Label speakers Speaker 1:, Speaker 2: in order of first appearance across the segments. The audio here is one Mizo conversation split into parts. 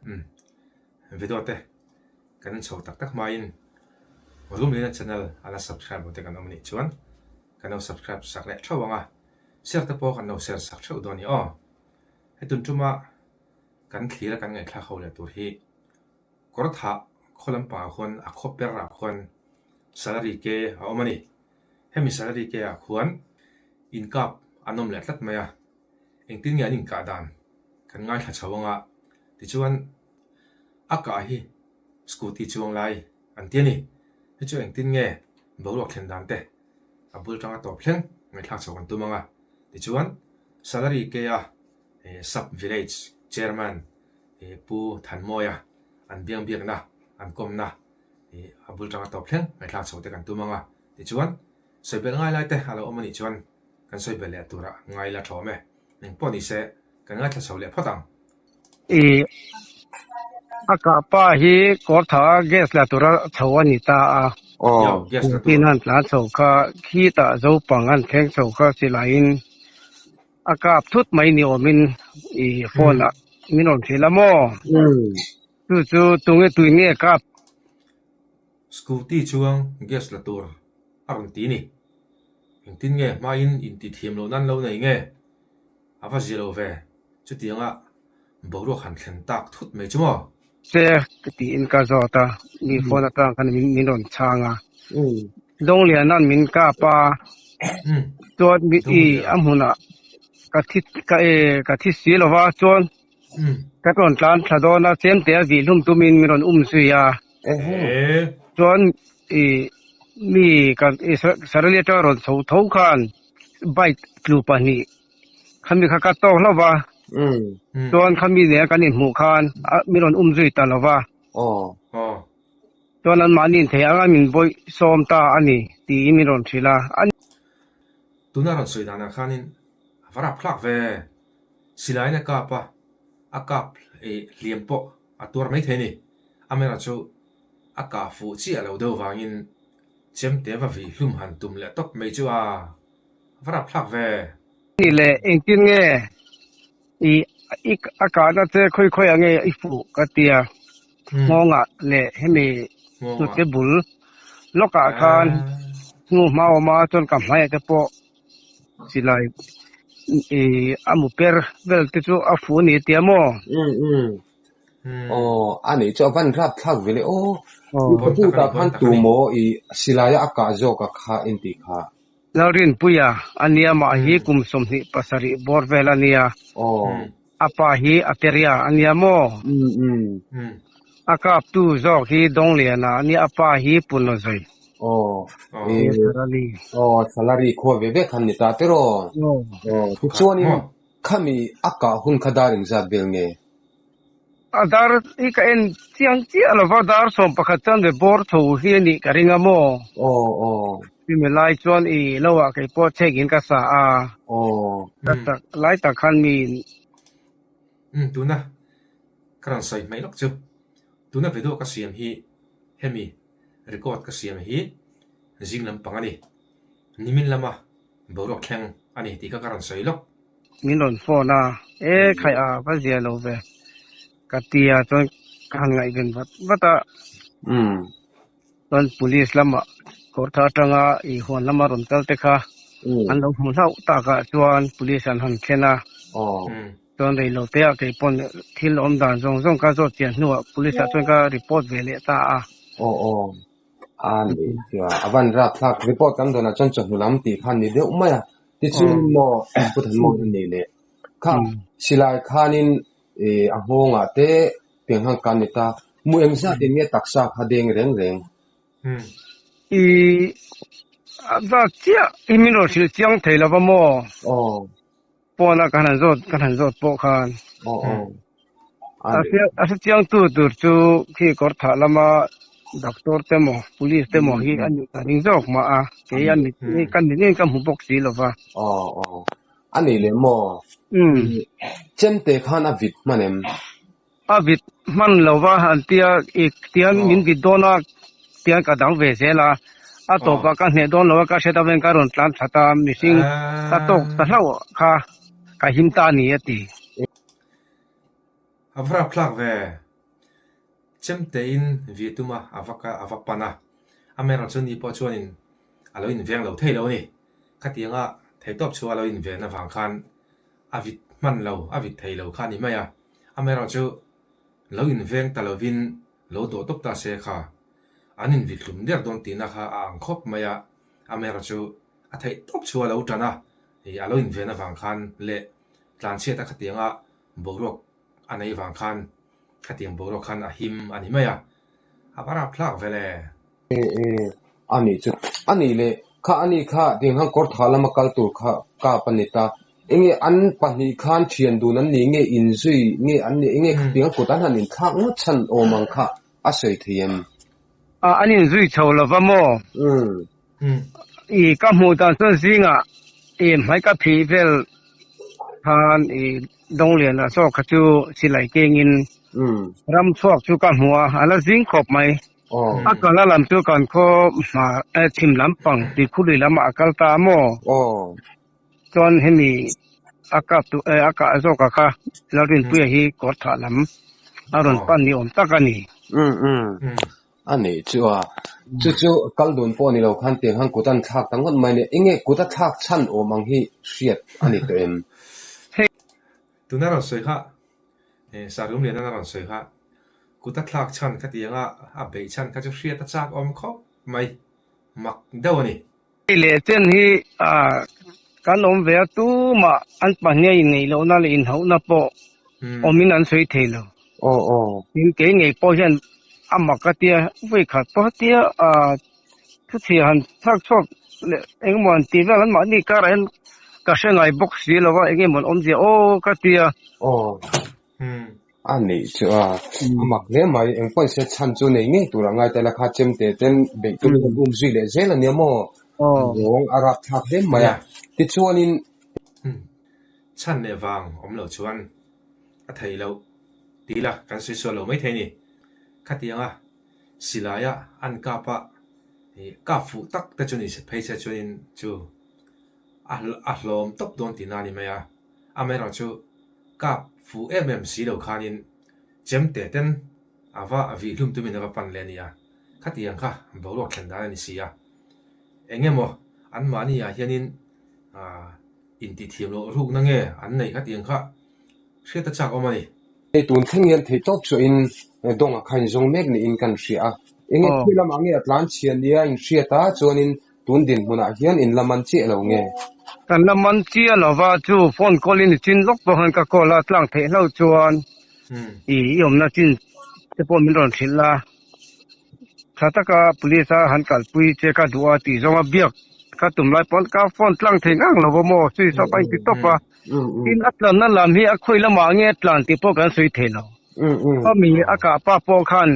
Speaker 1: Umm video te kan en chho tak tak hmain Rumliana channel a la subscribe lo te kan awm anih chuan kan lo subscribe sak leh theuh ang a, share te pawh kan lo share sak theuh dawn a ni aw. Hetun tuma kan thlir a kan ngaihthlak ho leh tur hi kawr thah khaw lampangah khuan a khaw per ah khuan salary ke a awm a ni. Hemi salary ke ah khuan inkap an awm leh tlat mai a, engtin nge an inkah dan kan ngaithla chho ang a, tichuan a kah hi scooty chuang lai an ti a ni. Hei chu engtin nge boruak thlen dan te a bul tanga tawp thleng ngaihthlak chho kan tum ang a, tichuan salary ke a sub village chairman Pu Thanmawia an biang biakna an kawmna a bul tanga tawp thleng ngaihthlak chho te kan tum ang a, tichuan sawi belh ngai lai te a lo awm a nih chuan kan sawi belh leh turah ngai la thawm e, eng pawh ni se kan ngaithla chho leh phawt ang.
Speaker 2: I a kah pa hi kawrtha gas la tura chho a ni ta a.
Speaker 1: Aw, gas la tur.
Speaker 2: Tin han tlan chho kha khitah zopang an thleng chho kha silaiin a kap thut mai ni awmin i phone ah min rawn hrilh a maw? Chu chu tunge tui nge kap?
Speaker 1: Scooty chuang gas la tur a rawn ti ni. Engtin nge hmain inti thiam loh nan lo nei nge? A va zia lo ve. Chutianga boruak han thlen tak thut mai chu maw?
Speaker 2: Se ka tiin ka zawt a, mi phone atang khan min rawn chhang a. Dawngliana'n min kap a, chuan mi i a hmunah ka thi ka e ka thi si lo va, chuan ka rawn tlan thla dawn a, chemte a vih hlum tumin min rawn um zui a. Chuan i mi ka i sarali atanga rawn chho tho khan bike tlu pahnih Khami kha ka tawk hlauh va, chuan khami nena kan inhmuh khan min rawn um zui ta lo va. Chuan anmahni in thei anga min bawih sawm ta a ni tiin min rawn hrilh a.
Speaker 1: Tuna rawn sawi danah khanin a va rapthlak ve. Silaiin a kap a, a kap hliam pawh a tuar maithei a ni. Amaherawhchu a kah fuh chiah lo deuh vangin chemte va vih hlum han tum leh tawp mai chu a. Va rapthlak ve.
Speaker 2: Ni leh engtin nge i i a kahna che khawi khawi ah nge i fuh ka tia nghawngah leh hemi hnute bul lawkah khan hnu hma awm a chuan ka hmaiah te pawh silai i a mu per vel te chu a fuh a ni tia maw?
Speaker 3: Aw a nih chu a van rapthlak ve le aw. Ka butah khan tu maw i silaia a kah zawk a kha intih kha.
Speaker 2: Lalrinpuia a nia mah hi kum 27 bawr vel a nia. A pa hi a teria a nia maw? A kaptu zawk hi Dawngliana a nia, a pa hi Punazawi. Salary.
Speaker 3: Aw, salary khua ve ve khan ni ta tiraw? Aw, tichuanin khami a kah hun kha dar engzat vel nge?
Speaker 2: A dar hi ka en chiang chiah lo va, dar 11 chuan ve bawr tho hi a nih ka ring a maw?
Speaker 3: Aw aw.
Speaker 2: Chumi lai chuan i lo ah kei pawh check in ka sa a.
Speaker 3: Aw.
Speaker 2: Ka sak lai tak khan mi.
Speaker 1: Umm tuna ka rawn sawi hmaih lawk chu. Tuna video ka siam hi hemi record ka siam hi zing lampang a ni. Nimin lama boruak thleng a ni tih kha ka rawn sawi lawk.
Speaker 2: Min rawn phone a, e khaih a va zia lo ve ka ti a chuan ka han ngaihven vat vat a. Chuan police lamah kawrtha atanga i huan lama rawn kal te kha an lo hmu hlauh takah chuan police an han thlen a. Chuan rei lo te ah kei pawn thil awm dan zawng zawng ka zawt chian hnuah police ah chuan ka report ve leh ta a.
Speaker 3: Aw aw. A ni chuan a van rapthlak report kan dawnah chuan chawhnu lam tih kha a ni deuh mai a. Tichuan maw Pu Thanmawia a nih leh kha silai khanin ih a nghawngah te pianghang kan ni ta. Mu eng zat in nge taksa kha deng reng reng?
Speaker 2: Ih a zat chiah hi min rawn hrilh chiang thei lo va maw?
Speaker 3: Aw.
Speaker 2: Pawn a kan han zawt kan han zawt pawh khan.
Speaker 3: Aw aw.
Speaker 2: A a hre chiang tu tur chu khi kawr thah lama doctor te maw police te maw hi a nih ka ring zawk mah a kei a mit ka mit ngei ka hmu bawk si lo va.
Speaker 3: Aw aw. A nih leh maw? Chemte khan a vit hman em?
Speaker 2: A vit hman lo va an tia i tian min vit dawn a tian ka dang ve zel a, a tawpah ka hneh dawn lo a ka hriat avangin ka rawn tlan that a, mihring ka tawk ta hlauh kha ka him ta a ni a ti.
Speaker 1: A va rapthlak ve. Chemtein vi tum a, a va a va pan a. Amaherawhchu ni pawh chuanin a lo inveng lo thei lo a ni. Khatianga theihtawp chhuah a lo inven avang khan a vit hman lo, a vit thei lo kha a ni mai a. Amaherawhchu lo inveng ta lovin lo dawh tawp ta se kha an invit hlum der dawn tihna kha a ang khawp mai a. Amaherawhchu a theihtawp chhuah a lo tan a, a lo inven avang khan leh tlanchhiat a khatianga boruak a nei vang khan khatiang boruak khan a him a ni mai a, a va rapthlak vel e.
Speaker 3: E e, a nih chu. A nih leh, kha a nih kha tiang khan kawr thah lama kal tur kha kap a ni ta. Enge an pahnih khan thian dun an nih nge inzui nge an nih enge khatiang kut an han inthlak ngawt chhan awm ang kha a sawi thei em?
Speaker 2: A, an inzui chho lova maw? I ka hmuh dan chuan zingah i hmai ka phih vel khan i Dongliana zawk kha chu silai kengin ram chhuak chu ka hmu a, a la zing khawp mai. A kal a lam chu kan khaw hma chhim lampang Tuikhuli lamah a kal ta a maw? Chuan hemi a kap tu a kah zawka kha Lalrinpuia hi kawr thah lam a rawn pan ni awm tak a ni.
Speaker 3: A nih chu a, chu chu kal dun pawh ni lo khan tiang khan kut an thlak ta ngawt mai le. Enge kut a thlak chhan awm ang hi hriat a ni tawh em?
Speaker 2: Hei.
Speaker 1: Tuna rawn sawi kha, Sarum Liana rawn sawi kha, kut a thlak chhan kha tianga a beih chhan kha chu hriat a chak awm khawp mai, mak deuh a ni.
Speaker 2: Hei leh chen hi kan awm ve a, tumah an pahnih a inngeih lohna leh inhauhna pawh awmin an sawi thei lo. Tin, kei ngei pawh hian a mak a tia, vawi khat pawh tia thuchhia han thlak chhuak leh engemaw han tih vel an mahni karah hian ka hre ngai bawk si lo a, engemaw an awmzia aw ka tia.
Speaker 3: A nih chu a, a mak hle mai. Eng pawhin se chhan chu nei ngei tur a ngai tel a, kha chemte ten beih tum in an um zui leh zel a nia maw? Zawng a rap thlak hle mai a. Tichuanin.
Speaker 1: Chhan leh vang awm lo chuan a theih loh ti ila kan sawi sual lo maithei a ni. Khatianga silaia an kap a, kap fuh tak te chu ni phei se chuanin chu a hlawm tawp dawn tihna a ni mai a. Amaherawhchu kap fuh em em si lo khanin chemte ten a va vih hlum tumin a va pan leh a ni a, khatiang kha boruak thlen dan a ni si a. Eng emaw anmahni ah hianin aah intithiam loh rukna nge an neih khatiang kha hriat a chak awm a ni.
Speaker 3: Hei tun thleng hian thei tawp chuahin Dawnga kha inzawng mek niin kan hria a. Enge thil lamah nge a tlan chhia nia inhriat a, chuanin Tun dinhmunah hian in la man chiah lo nge?
Speaker 2: Kan la man chiah lo va, chu phone call in i chin lawk pawh khan ka call a, tlang theih hlo chuan i i awmna chin te pawh min rawn hrilh a, tha taka police a han kalpui che ka duh a tih zawnga biak ka tum lai pawn ka phone tlang thei ngang lo va maw, switch off a inti tawp a, tin a tlanna lam hi a khawi lamah nge a tlan tih pawh kan sawi thei lo, khami a kah pa pawh khan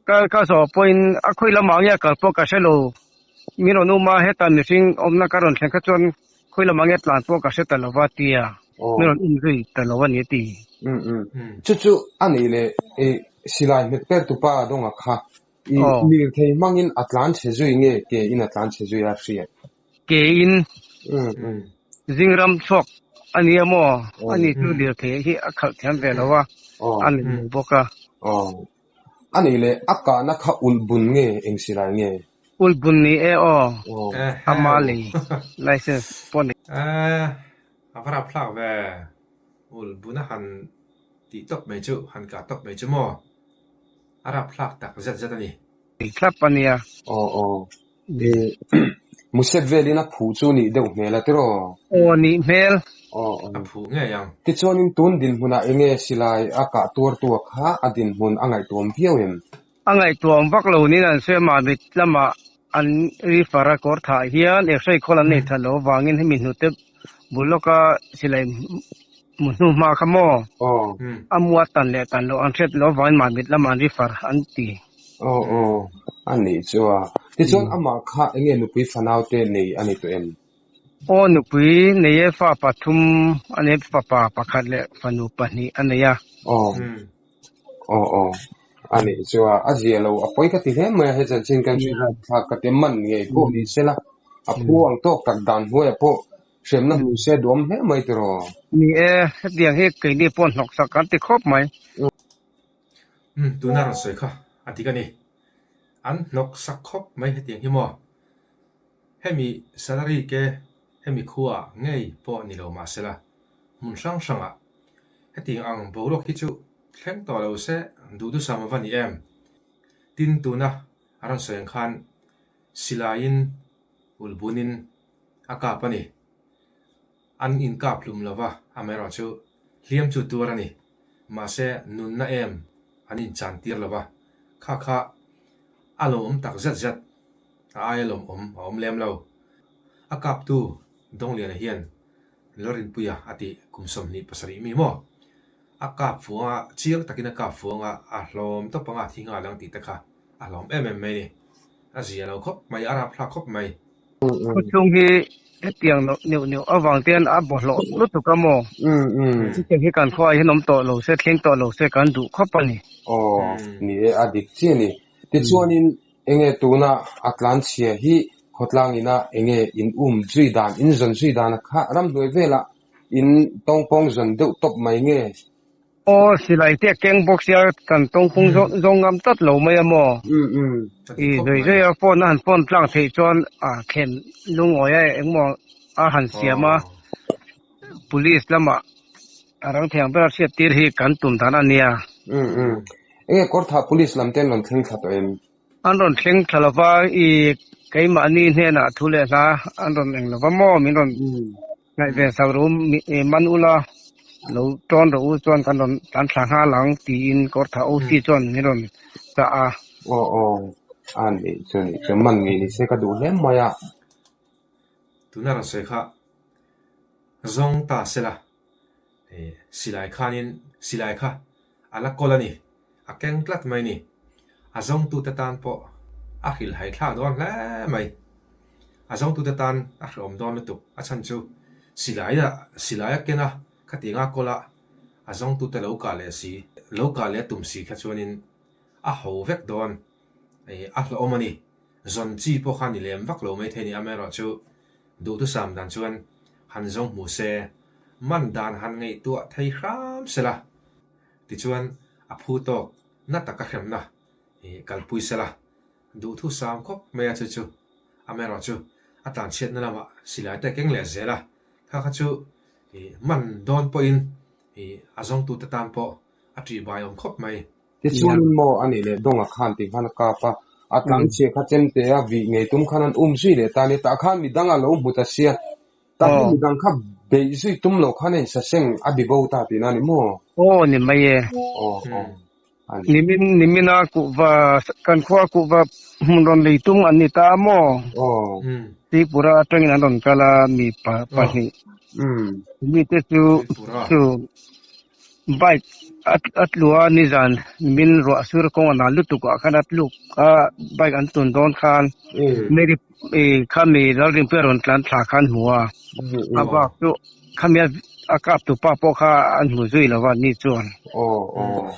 Speaker 2: Ka ka zawh pawhin a khawi lamah nge a kal pawh ka hre lo. Min rawn um a, heta mihring awmna ka rawn thlen kha chuan khawi lamah nge tlan pawh ka hre ta lo va tia min rawn um zui ta lo a ni a ti.
Speaker 3: Chu chu a nih leh i silai hmet per tupa dawnga kha i lirthei hmangin a tlan chhe zui nge ke in a tlan chhe zui a hriat?
Speaker 2: Ke in zingram chhuak a nia maw? Ani chu lirthei hi a khalh thiam ve lo a, a nei lo bawk a.
Speaker 3: A nih leh a kahna kha ulh bun nge eng silai nge?
Speaker 2: Ulh bun ni e aw, ama lei license pawh nei.
Speaker 1: Eh, a va rap thlak ve. Ulh bun a han tih tawp mai chu, han kah tawp mai chu maw? A rap thlak tak zet zet a ni.
Speaker 2: Thlap a nia.
Speaker 3: Aw aw. Eh, Muset velin a phuh chu nih deuh hmel a tiraw?
Speaker 2: Aw nih hmel.
Speaker 3: Aw aw.
Speaker 1: A phuh ngei ang.
Speaker 3: Tichuanin tun dinhmunah enge silai a kah tuartu a kha a dinhmun a ngaihtuam viau em?
Speaker 2: A ngaihtuam vak lo niin an sawi a, Mamit lamah an refer a kawr thah hian X-ray khawl an nei that loh avangin hemi hnute bul lawka silai mu hnu hma kha maw a mua tan leh tan loh an hriat loh avangin Mamit lamah an refer an ti.
Speaker 3: Aw aw, a nih chu a. Tichuan amah kha enge nupui fanau te nei a ni tawh em?
Speaker 2: Aw nupui nei e fa pathum a nei fapa pakhat leh fanu pahnih a nei a.
Speaker 3: Aw aw aw, a nih chu a. A zia lo a pawi ka ti hle mai a, he chanchin kan hriat thlak ka ti man ngei pawh ni sela, a phu ang tawk tak dan hnuaiah pawh hremna hmu se duam hle mai tiraw?
Speaker 2: Ni e, hetiang hi keini pawh hnawksak kan ti khawp mai.
Speaker 1: Umm tuna rawn sawi kha a dik a ni. An hnawk sak khawp mai hetiang hi maw? Hemi salary ke hemi khua ngei pawh ni lo mahsela hmun hrang hrangah hetiang ang boruak hi chu thleng tawh lo se duhdusam a va ni em? Tin tuna a rawn sawi ang khan silaiin ulbunin a kap a ni. An inkap hlum lo va, amaherawhchu hliam chu tuar a ni. Mahse, nunna em an inchan tir lo va, kha kha a lawmawm tak zet zet, a aia lawmawm a awm lem lo. A kaptu Dawngliana hian Lalrinpuia a tih kum 27 mi maw? A kap fuang a, chiang takin a kap fuang a, a hlawm tawp anga a thi nghal ang tih te kha a hlawm em em mai a ni. A zia lo khawp mai, a rapthlak khawp mai.
Speaker 2: Khawchhung hi hetiang loh neuh neuh avang te hian a bawlhhlawh lutuk a maw? Hetiang hi kan khuaah hian awm tawh lo se, thleng tawh lo se kan duh khawp a ni.
Speaker 3: Aw, ni e, a dik chiah a ni. Tichuanin enge tuna a tlanchhia hi khawtlang ina enge in um zui dan, in zawn zui dan a kha ramhnuai velah in tawngpawng zawn deuh tawp mai nge?
Speaker 2: Aw, silai te a keng bawk sia, kan tawngpung zawng ngam tlat lo mai a maw? I zui zui a phone a han phone tlang theih chuan a thlen lungawi a engmaw a han siam a, police lamah a rang thei ang ber a hriat tir hi kan tum dan a nia.
Speaker 3: Enge Kawrthah police lam te an rawn thleng thla tawh em?
Speaker 2: An rawn thleng thla lo va, i keimahni hnenah thu leh hla an rawn eng lo va maw? Min rawn Ngaihven sak ru man ula lo tawn rawh u chuan kan rawn tlan thla nghal ang tiin Kawrtha OC chuan min rawn chah a.
Speaker 3: Aw aw, a nih chu nih chu man ngei ni se ka duh hle mai a.
Speaker 1: Tuna rawn sawi kha zawng ta sela silai khanin silai kha a la kawl a ni, a keng tlat mai a ni. A zawngtute tan pawh a hrilhhai thlak dawn hle mai. A zawngtute tan a hrehawm dawn lutuk. A chhan chu silai a silai a ken a, khatianga kawl a, a zawngtute lo kah leh si, lo kah leh a tum si kha chuanin a ho vek dawn, a hlawhawm a ni. Zawn chi pawh kha ni lem vak lo maithei a ni, amaherawhchu Duhthusam dan chuan han zawng hmu se, man dan han ngaihtuah thei hram sela, tichuan a phu tawk na taka hremna kalpui sela, duhthusam khawp mai a chu chu amaherawhchu a tlanchhiatna lamah silai te a keng leh zel a, kha kha chu man dawn pawhin a zawngtute tan pawh a ṭihbai awm khawp mai.
Speaker 3: Tichuanin maw a nih leh Dawnga khan tih khan a kap a, a tlangchhia kha chemte a vih ngei tum khan an um zui leh ta a ni. Tah khan midang a lo hmu ta sia, tah hian midang kha beih zui tum loh khan a insaseng a bibo ta tihna a ni maw?
Speaker 2: Aw ni mai e.
Speaker 3: Aw aw a ni.
Speaker 2: Nimin nimina kuhva kan khua kuhva hmun rawn lei tum an ni ta a maw?
Speaker 3: Aw.
Speaker 2: Tripura atangin an rawn kal a mi pahnih. Mite chu chu Bike a tlu a nizan min ruah sur kawng a nan lutuk ah khan a tluk a bike an tun dawn khan Mary ih khami Lalrinpuia rawn tlan thla khan hmu a a bak chu khami a kap tu pa pawh kha an hmu zui lo va ni chuan.
Speaker 3: Aw aw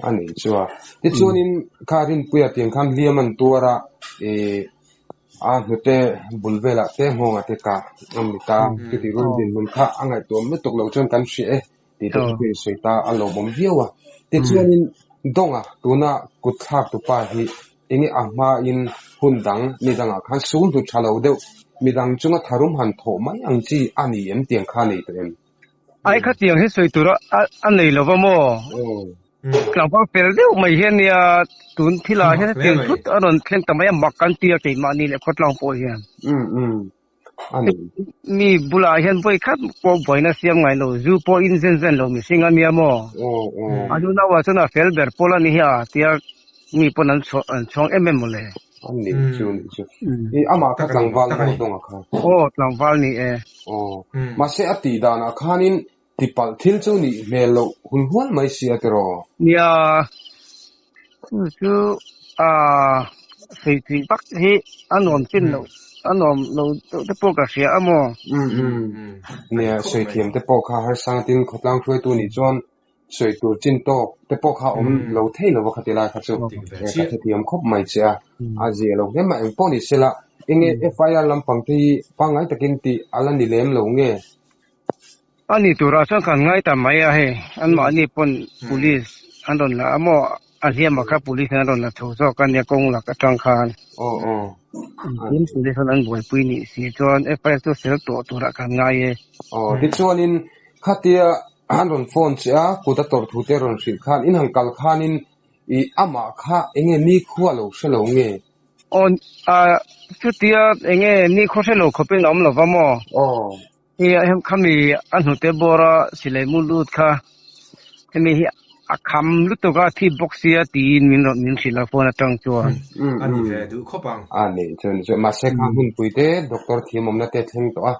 Speaker 3: a nih chu a tichuanin kha Rinpuia tiang khan hliam an tuar a ih a hnute bul velah te nghawngah te kah a ni ta chuti rul dinhmun kha a ngaihtuah lutuk loh chuan kan hria e. Tih te chu ka insawi ta a lawmawm viau a. Tichuanin Dawnga tuna kut thlak tu pa hi enge a hmain hun dang midangah khan sum hnu tha lo deuh midang chunga tharum han thawh mai ang chi a ni em tiang kha a nei tawh em?
Speaker 2: Ai khatiang hi sawi tura a nei lo va maw? Tlangval fel deuh mai hian nia tun thilah hian hetiang thut a rawn thleng ta mai a mak kan ti a keimahni leh khawtlang pawh hian.
Speaker 3: A ni.
Speaker 2: Mi bulah hian vawi khat pawh buaina siam ngai lo, zu pawh in zen zen lo mihring a nia maw? A nu nauah chuan a fel ber pawl a ni hi a tia mi pawn an chhuah an chhuang em em mawle.
Speaker 3: A ni chu ni chu. I amah kha tlangval maw dawnga kha?
Speaker 2: Aw tlangval ni e.
Speaker 3: Aw. Mahse a tih danah khanin tipalh thil chu nih hmel loh hul hual mai si a tiraw?
Speaker 2: Nia, chu chu a sawi vak hi a nuam chin loh, a nuam lo deuh te pawh ka hria a maw?
Speaker 3: Nia, sawi thiam te pawh kha harsang tin khawtlang hruaitu nih chuan sawi tur chin tawk te pawh kha awm lo thei lo va khati lai kha chu ka hrethiam khawp mai che a, a zia lo hle mai. Engpawh ni sela, enge FIR lampang te hi pangngai takin tih a la ni lem lo nge?
Speaker 2: A ni turah chuan kan ngai ta mai a hei, anmahni pawn police an rawn la a maw? A hliam a kha police an rawn la tho zawk a nia kawng lak atang khan.
Speaker 3: Aw aw.
Speaker 2: Engkim police an buaipui nih si chuan FIR chu fel tawh turah kan ngai e.
Speaker 3: Aw tichuanin khatia an rawn phone che a kut a tawrh thu te rawn hrilh khan in han kal khanin i amah kha enge nikhua lo hre lo nge?
Speaker 2: Aw chutia enge nikhua hre lo khawpin a awm lo va maw?
Speaker 3: Aw.
Speaker 2: Hei ah hian khami a hnute bawra silai mu lut kha hemi hi a kham lutuk a thi bawk sia tiin min rawn min hrilh a phone atang chuan.
Speaker 1: A ni ve duh khawp ang.
Speaker 3: A ni chuan chuan mahse kha hunpui te doctor thiamawmna te thleng tawh a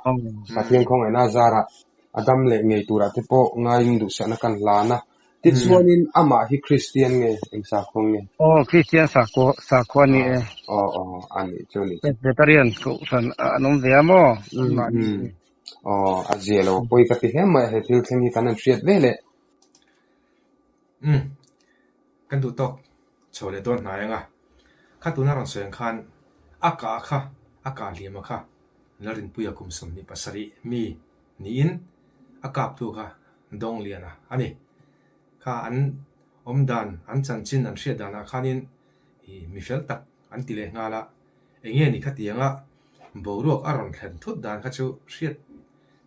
Speaker 3: Pathian khawngaihna zarah a dam leh ngei turah te pawh ngaiin duhsakna kan hlan a. Tichuanin amah hi Kristian nge eng sakhua nge?
Speaker 2: Aw Kristian sakhua sakhua a ni e.
Speaker 3: Aw aw a nih chu a nih chu.
Speaker 2: Presbyterian kohhran an awm ve a maw?
Speaker 3: Mahni. Aw a zia lo pawi ka ti hle mai a he thil thleng hi kan han hriat ve leh.
Speaker 1: Umm kan duh tawk chho leh dawn hnai ang a, kha tuna rawn sawi ang khan a kah kha a kah hliam a kha Lalrinpuia kum 27 mi niin a kaptu kha Dawngliana a ni. Kha an awm dan, an chanchin an hriat danah khanin ih mi fel tak an ti leh nghal a, eng nge ni khatianga boruak a rawn thlen thut dan kha chu hriat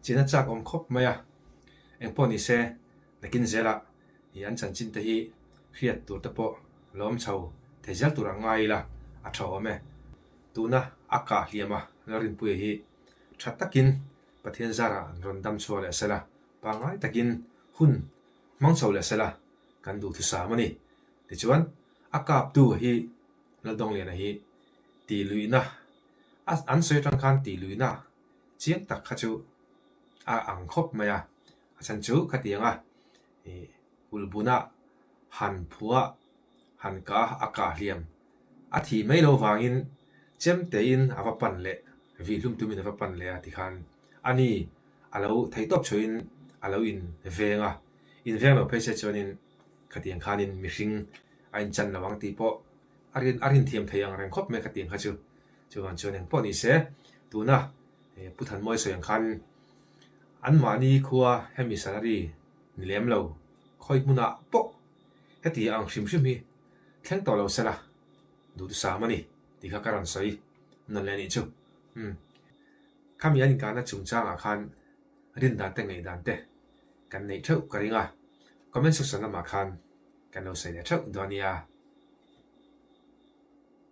Speaker 1: chin a chak awm khawp mai a. Eng pawh ni se, nakin zelah ih an chanchin te hi hriat tur te pawh lawm chho thei zel tur ang ngai ila a tha awm e. Tuna a kah hliam a Lalrinpuia hi tha takin Pathian zarah an rawn dam chhuak leh sela, pangngai takin hun hmang chho leh sela kan duhthusam a ni. Tichuan, a kaptu hi Laldawngliana hi tihluihna, an sawi atang khan tihluihna chiang tak kha chu a ang khawp mai a, a chhan chu khatianga ulhbuna han phuah han kah a kah hliam a thih mai lo vangin chem tein a va pan leh vihhlum tumin a va pan leh a tikhan a ni a lo theihtawp chhuahin a lo in veng a, in veng lo phei se chuanin khatiang khanin mihring a inchan lo ang tih pawh a rin a rin thiam thei ang reng khawp mai khatiang kha chu. Chuvang chuan engpawh ni se tuna Pu Thanmawi sawi ang khan anmahni khua hemi salary ni lem lo khawi hmunah pawh heti ang hrim hrim hi thleng tawh lo sela duhthusam a ni tih kha ka rawn sawi nawn leh anih chu. Umm khami an inkahna chungchangah khan rin dan te ngaih dan te kan neih theuh ka ring a, comment section lamah khan kan lo sawi leh theuh dawn nia.